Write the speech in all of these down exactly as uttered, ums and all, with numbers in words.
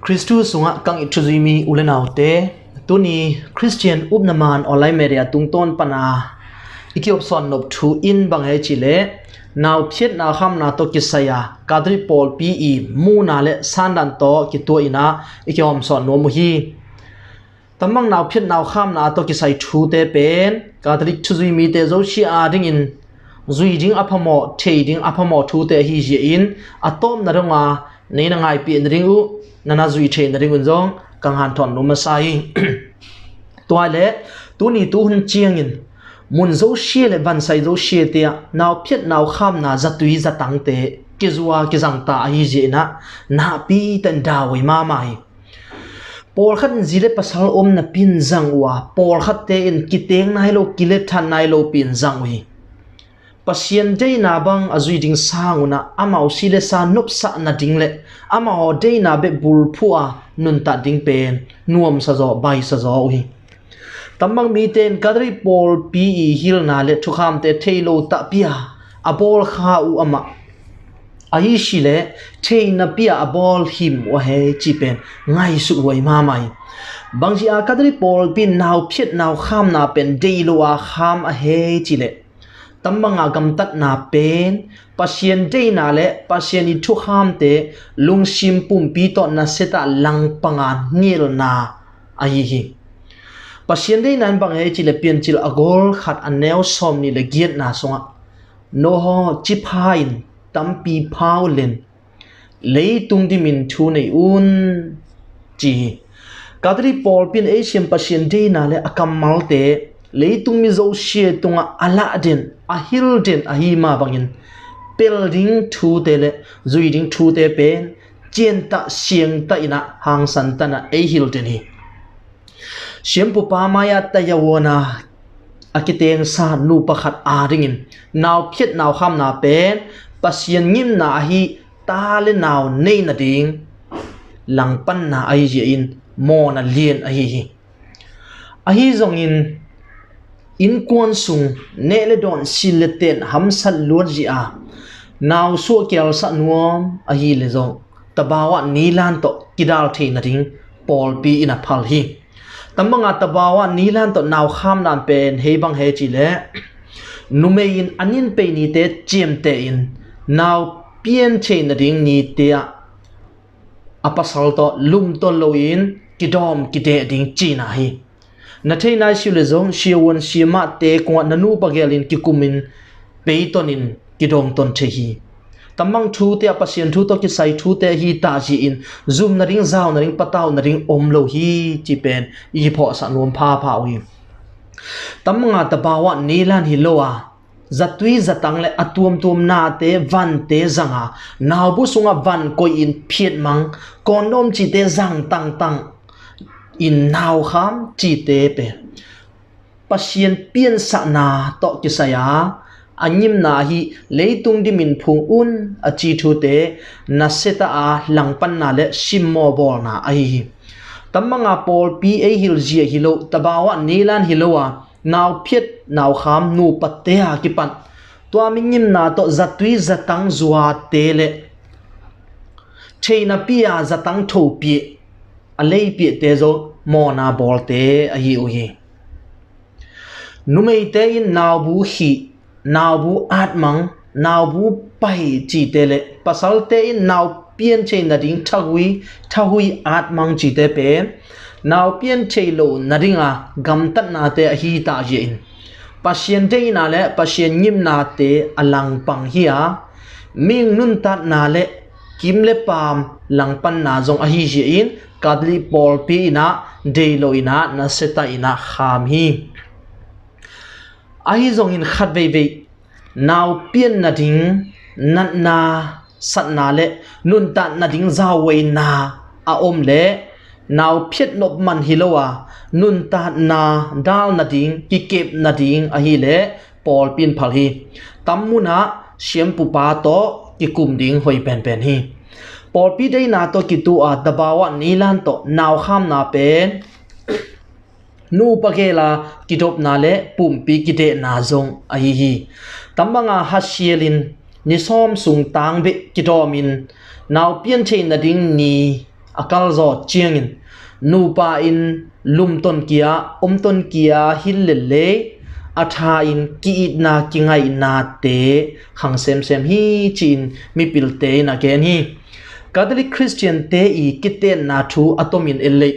Khristu sungah kang i thuzui mi u le naute, tuni Khristian upna man online media tungtawn pana i kiopsawn nop thu in bang hei cihleh, nauphiat naukhamna tawh kisai a Catholic pawlpi i muhna le sandan tawh kituah inah i kihawmsawn nuam uh hi. Tambang nauphiat naukhamna tawh kisai thute pen Catholic thuzui mite zosia adingin zui ding a phamawh, thei ding a phamawh thute ahi zia in, a tawpna donga nei na ngaipih nading uh, na na zui thei nading un zong kang hanthawn nuam masa hi. Tua le tuni tuhun ciangin mun zosia le vansai zosia tiah nauphiat naukhamna zatui zatangte kizua kizangta ahi zia inah nahpi ten dawei mahmah hi. Pawlkhat in zi le pasal om napi in zang uh a, pawlkhatte in kiteng nai lo, kile than nai lo pi in zang uh hi. Pasian deina bang a zui ding sang unah amau si le sa nopsah nading le amau deina beh bulphuh a nuntat ding pen nuamsa zaw, baisa zaw uh hi. Tambang mite in Catholic pawlpi i hilna le thukhamte thei lo tahpi a a bawl kha uh amah ahi si le thei napi a a bawl him uh a hei ci pen ngaihsut huai mahmah hi. Bangzia Catholic pawlpi in nauphiat naukhamna pen dei lo a kham a hei ci le, tambanga gamtatna pen Pasian deina le Pasian i thukhamte lungsim pumpi tawh nasetah langpanga nilna ahi hi. Pasian deina in bang hei ci le Piancil a gol khat a neu sawm nih le giatna sungah, noho cipha in tampi pha uh len leitung dimin thu nei un ci hi. Catholic pawlpi in ei siam Pasian deina le a kammalte leitung mi zosia tungah a lah den, a hil den ahi mah bangin pel ding thute le zui ding thute pen ciantah siangtah inah hangsan tanah ei hil den hi. Siampupa mai-ah tayahuana a kitengsa nupa khat adingin nauphiat naukhamna pen Pasian ngimna ahi ta le nau nei nading langpanna ahi zia in mawhna lian ahi hi. Ahi zongin innkuan sung neh le dawn sil le ten hamsat luat zia a nau suah kialsah nuam ahi le zong tabauah nilan tawh kidal thei nading pawlpi in a phal hi. Tambanga tabauah nilan tawh naukhamna pen hei bang hei ci le, numei in a ninpei nite ciamteh in nau pian thei nading nite ah a pasal tawh lumton loin kidawm kideh ding cina hi. Na thei nai siu le zong siavuan siamahte kungah na nupa gelin kikumin peitonin kidawngton thei hi. Tambang thute ah Pasian thu tawh kisai thute ahi tah zia in zum nading, zau nading, patau nading om lo hi ci pen i phawhsah nuam phapha uh hi. Tambanga tabauah nilan hi lo a zatui zatang le a tuamtuam nate vante zanga naubu sungah van koihin phiatmang kawndawm cite zang tangtang in naukham cite pen Pasian piansahna tawh kisai a a ngimna ahi leitung dimin phung un a ci thute nasetah a langpanna le simmawh bawlna ahi hi. Tambanga pawlpi ei hilzia hi lo, tabauah nilan hi lo a nauphiat naukham nupate a kipan tua mi ngimna tawh zatui zatang zuate le theinapi a zatang thopiah a leipiahte zong mawhna bawlte ahi uh hi. Numeite in naubu khih, naubu atmang, naubu pai cite le pasalte in nau pian thei nading thahui, thahui atmang cite pen nau pian thei lo nadinga gamtatnate ahi tah zia in Pasian deina le Pasian ngimnate a langpang hi a, mihing nuntatna le kim le paam langpanna zong ahi zia in Catholic pawlpi inah dei lo inah nasetah inah kham hi. Ahi zongin khat veivei nau pian nading natna satna le nuntat nading zauhuaina a om le nau phiat nop man hi lo a nuntatna dal nading kikep nading ahi le pawlpi in phal hi. Tam munah siampupa tawh kikum ding hoi penpen hi. Pawlpi deina tawh kitu a tabauah nilan tawh naukhamna pen nupa gela kidopna le pumpi kidehna zong ahi hi. Tambanga hasialin ni sawm sung tangbeh kidawmin nau pian thei nading ni a kalzawt ciangin nupa in lumton kia, omton kia hi lel le a tha in ki-itna, kingaihnate khang semsem hi ci-in mipilte in a gen hi. Catholic Christian-te i kitenna thu a tomin en leh,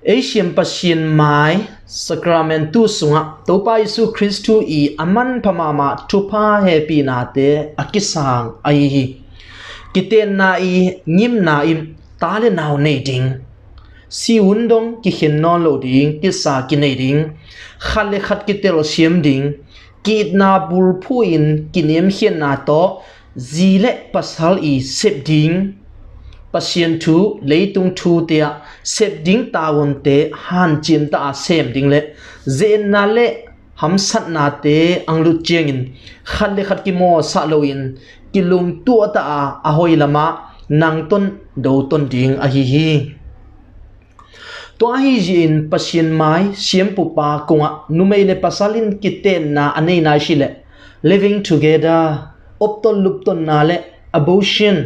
ei siam Pasian mai Sacramentu sungah Topa Jesu Khristu i a manpha mahmah thupha hepihnate a kisang ahi hi. Kitenna i ngimna in ta le nau nei ding, si hun dong kikhen nawn lo ding, kisa kinei ding, khat le khat kitelsiam ding, ki-itna bulphuh in kiniamkhiatna tawh zi le pasal i sep ding, Pasian thu, leitung thute ah sep ding tavuante hanciam ta a sem ding le zenna le hamsatnate ang lut ciangin khat le khat kimawhsah loin kilungtuah ta a, a hoi lamah nangton doton ding ahi hi. Tua ahi zihin Pasian mai siampupa kungah numei le pasal in kitenna a nei nai si le living together, opton luptonna le abortion,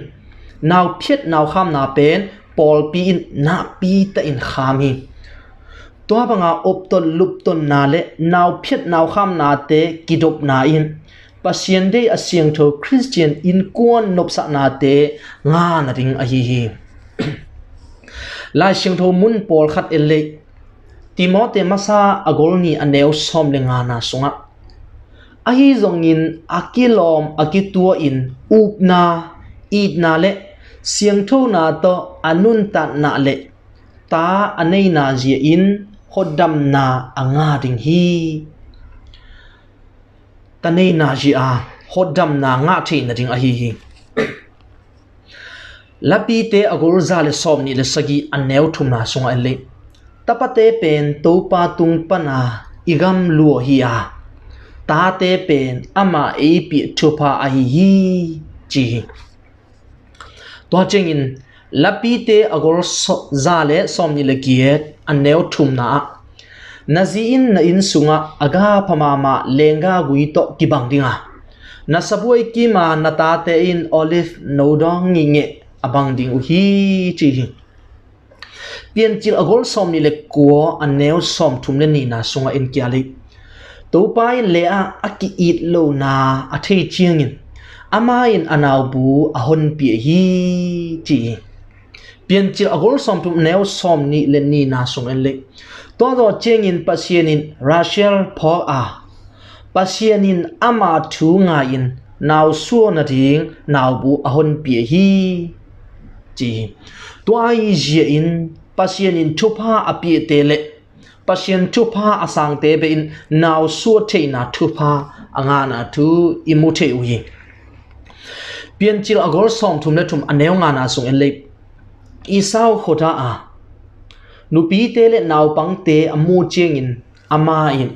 nauphiat naukhamna pen pawlpi in nakpi ta in kham hi. Tua banga opton luptonna le nauphiat naukhamnate kidopna in Pasian deih a siangtho Khristian innkuan nopsahnate ngah nading ahi hi. Lai Siangtho mun pawlkhat en leh, Timote masa a gol nih a neu sawm le ngana sungah, ahi zongin a kilawm a kituah in upna, itna le siangthona tawh a nuntakna le ta a neina zia in hotdamna a ngah ding hi. Ta neina zia hotdamna ngah theih nading ahi hi. Lapite a gol za le sawm nih le sagih a neu thumna sungah en leh, tapate pen Topa tung pana i gam lua hi a, tate pen ama ei piah thupha ahi hi, ci hi. Tua ciangin Lapite a gol so-, za le sawm nih le giat a neu thumna ah, na zi in na inn sungah a gapha mahmah leenggah gui tawh kibang ding a, na sabuai kima na tate in olive no dawng ngihngeh a bang ding uh hi, ci hi. Piancil a gol sawm nih le kua a neu sawm thum le nihna sungah en kia leh, Topa in lei-ah a ki-it lohna a thei ciangin ama in a naubu a honpia hi, ci hi. Piancil a gol sawm thum neu sawm nih le nihna sung en leh, tua zawh ciangin Pasian in Rachel phawk a, Pasian in ama thu ngai-in nau suah nading naubu a honpia hi, ci hi. Tua ahi zia in Pasian in thupha a piahte le Pasian thupha a sangte beh in nau suah theihna thupha a ngahna thu i mu thei uh hi. Piancil a gol sawm thum le thum a neu ngana sung en leh, Esau khuata a nupite le naupangte a mu ciangin ama in,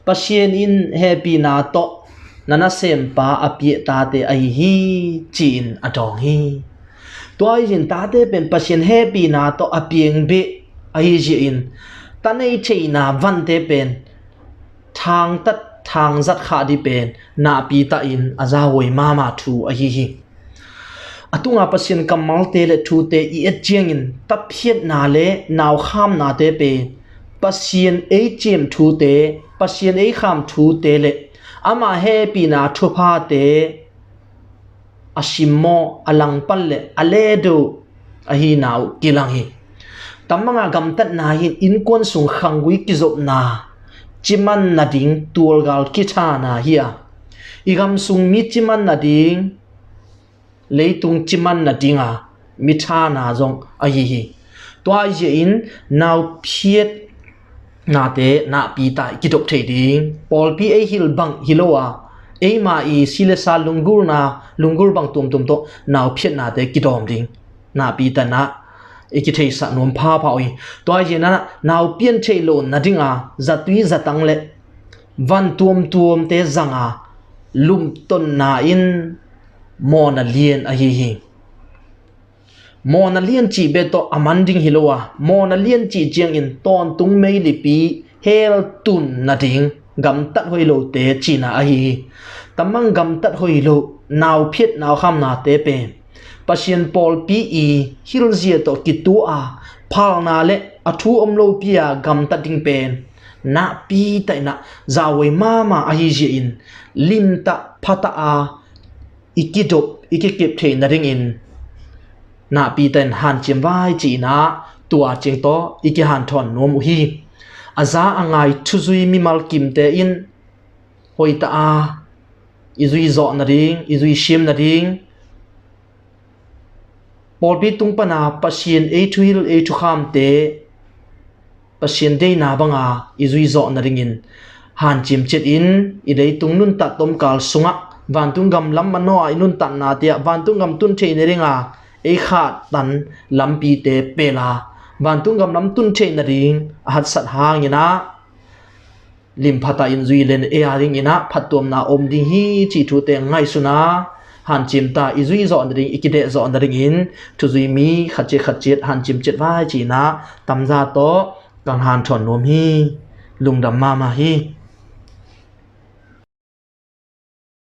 Pasian in hehpihna tawh na nasempa a piah tate ahi hi, ci-in a dawng hi. Tua ahi zia in tate pen Pasian hehpihna tawh a piang beh ahi zia in ta nei theihna vante pen thangtat thangzat khah ding pen nakpi ta in a zahuai mahmah thu ahi hi. A tunga Pasian kammalte le thute i et ciangin taphiatna le naukhamnate pen Pasian ei ciam thute, Pasian ei kham thute le ama hehpihna thuphate a simmawh, a langpal le a ledo ahina uh kilang hi. Tam banga gamtatna hi in innkuan sung khanggui kizopna, ciman nading tualgal kithana hi a, i gam sung mi ciman nading, leitung ciman nadinga mi thana zong ahi hi. Tua ahi zia in nauphiatnate nakpi ta i kidop thei ding. Pawlpi ei hilh bang hi lo a, eima i si le sa lunggulna, lunggul bang tuamtuam tawh nauphiatnate kidawm ding nakpi ta in i kitheisah nuam phapha uh hi. Tua ahi zia in nau pian theih loh nadinga zatui zatang le van tuamtuamte zanga lumtonna in mawhna lian ahi hi. Mawhna lian cih beh tawh a man ding hi lo a, mawhna lian cih ciangin tawntung meilipi hell tun nading gamtat hoih lote cihna ahi hi. Tam bang gamtat hoih lo, nauphiat naukhamnate pen Pasian pawlpi i hilzia tawh kitu a phalna le a thu om lopi a gamtat ding pen nakpi takin ah zahhuai mahmah ahi zia in limtah phatah a i kidop i kikep theih nadingin nakpi takin hanciam vai ci-in ah tua ciang tawh i kihanthawn nuam uh hi. A za a ngai thuzui mimal kimte in hoihtak a i zui zawh nading, i zui siam nading, pawlpi tung pana Pasian ei thuhil ei thukhamte Pasian deina banga i zui zawh nadingin hanciam ciat in i leitung nuntat tomkal sungah vantung gam lam manaw a i nuntatnate ah vantung gam tun theih nadinga ei khahtan lampite pela vantung gam lam tun theih nading a haksat hangin ah lim phatah in zui len ei a dingin ah phattuamna om ding hi cih thute ngaihsun a hanciam ta i zui zawh nading i kideh zawh nadingin thuzui mi khatciat khatciat hanciam ciat vai ci-in ah tamza tawh kan hanthawn nuam hi. Lungdam mahmah hi.